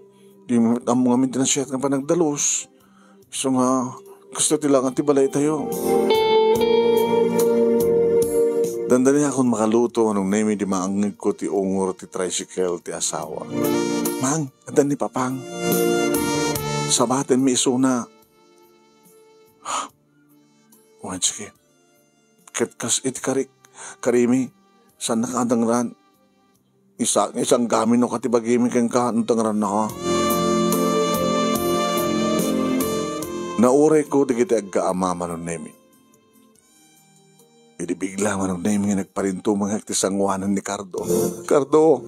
di met ammo ngamin ti nasayaat nga panagdalus. Isu nga, kasta ti langan ti balaytayo. Dandaniakon makaluto, Manong Nemi, idi maangngegko ti ungor ti tricycle ti asawa. Mang, adda ni Papang. Sabatenmi isuna. Wen, sige. Ket kas iti karik-, karimi, saannaka a dangran. Isa-, isanggami no kati bagimi kenka no dangrannaka. Naurayko dagiti aggaama, Manong Nemi. Idi bigla, Manong Nemi, nga nagparintumengak ti sanguanan ni Cardo. Cardo!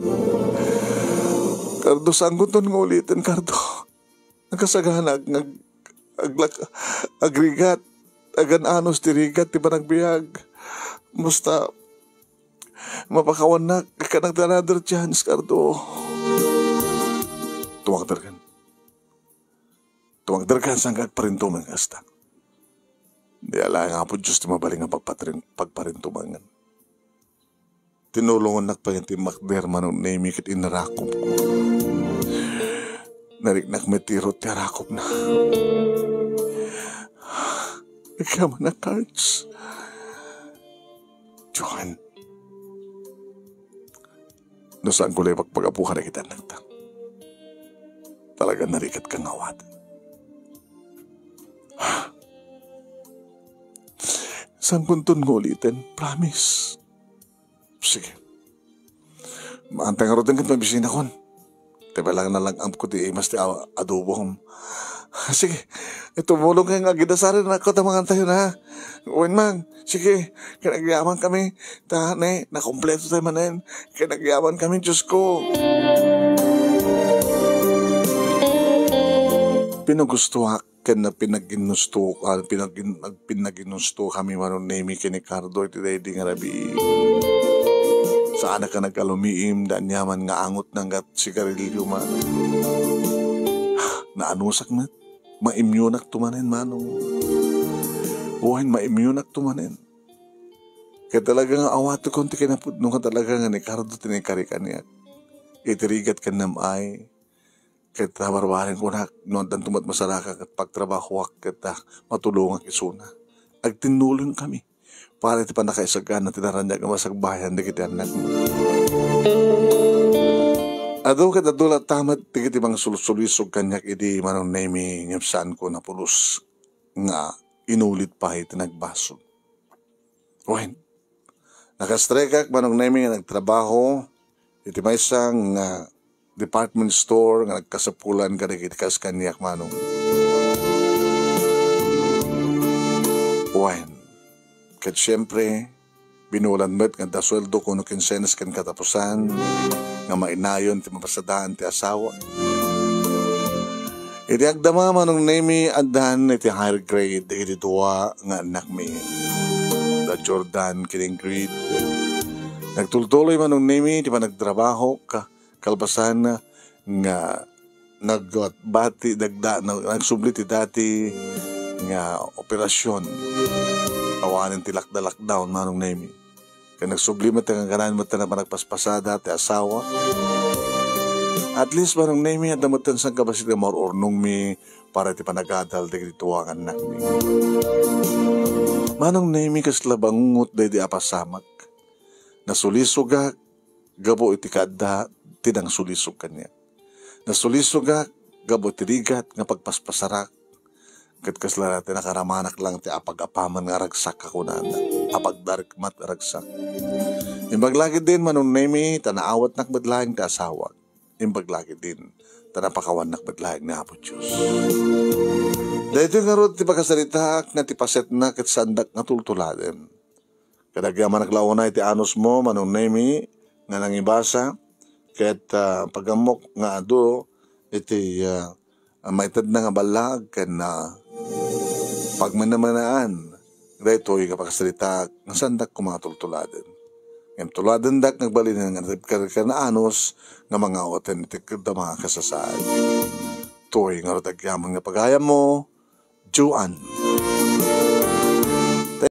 Cardo, saanko ton nga uliten, Cardo. Nakasagana nga ag-, aglak-, agrigat, agan-anos ti rigat ti panagbiag. Basta, mapakawannak, kanak ti another chance, Cardo. Tumakderkan. Tumakderkan, saan ka agparintumeng, kasta. Di ala nga Apo Diyos ti mabalin nga pagpatrin-, pagparintumengan. Tinulongannak pay ti makder, Manong Nemi, ket inarakupko. Nariknak met ti irut ti arakupna. Agyaman a cards. Johan, no saanko la ipagpagapu kadagiti annakta, talaga narikatko nga awaten. Saankonton nga uliten, promise. Sige. Maantay ngaruden ket mabisinakon. Ti balang nalang-amko ti imas ti a-, adobom. Sige, tumulongka nga agidasaren ako ta mangantayon, ha? Wen man, sige, ket agyamankami, ta ne, nakompletotayo manen, ket agyamankami, Diosko. Pinagustuak ken napinaginnusto-, ah, pinagin-, nagpinaginnusto kami, Manong Nemi, ken ni Cardo iti daydi nga rabii. Saanak a nagkalumiim, da aniaman nga angotna nga sigarilio man. Naanusak met. Maimyonakto manen, Manong. Wen, maimyonakto manen. Ket talaga nga awatekon ti kinapudno nga talaga nga ni Cardo ti naikari kaniak. Iti rigat ken nam-ay, ket nabarbarengko nak, no addanto met masarakan ket pagtrabahoak ket, ah, matulongak isuna. Agtinnulongkami para iti pannakaisagana ti naraniag nga masagbayan dagiti annakmo. Adu ket adu latta met dagiti mangsulsulisog kaniak idi, Manong Nemi, ngem saanko napulos nga inulit pay ti nagbasol. Wen, nakastrekak, Manong Nemi, nga nagtrabaho iti maysa nga department store nga nagkasapulan kadagiti kas kaniak, Manong. Wen, ket siempre, binulan met nga adda sueldo kuno kinsenas ken katapusan nga mainayon ti mapasadaan ti asawa. Iti agdama, Manong Nemi, addan iti higher grade dagiti dua nga annakmi, da Jordan ken Ingrid. Nagtultuloy, Manong Nemi, ti panagtrabaho ka-, kalpasan nga nagbati dagda-, nag-, nagsubli ti dati nga operasyon. Awanen ti lakda-lockdown, Manong Nemi. Ken nagsubli met nga kanan met ti panagpaspasada ti asawa. At least, Manong Nemi, adda met ti sangkabassit nga maur-urnongmi para iti panagadal dagiti dua nga annakmi. Manong Nemi, kasla bangungot daydi a pasamak. Nasulisogak gapu iti kaadda ti nangsulisog kaniak. Nasulisogak gapu iti rigat nga pagpaspasarak. Ket kasla ti nakaramanak lang ti apag-apaman nga ragsak a kunana, apagdarikmat a ragsak. Imbag la ketdin, Manong Nemi, ta naawatnak met laeng ti asawak. Imbag la ketdin, ta napakawannak met laeng ni Apo Dios. Daytoy ngarud ti pakasaritaak nga ti pasetna ket saandak nga tultuladen. Ket agyamanak la unay ti anusmo, Manong Nemi, nga nangibasa, ket, ah, pagammok nga adu iti, ah, maitedna nga ballag ken, ah, pagmanamanan daytoy nga pakasaritaak nga saandak koma tultuladen. Ngem tuladendak nga agbalinen nga nagkarkarna anus nga mangawaten iti kadama a kasasaad. Toy ngarud agyaman nga pagayammo, Joan.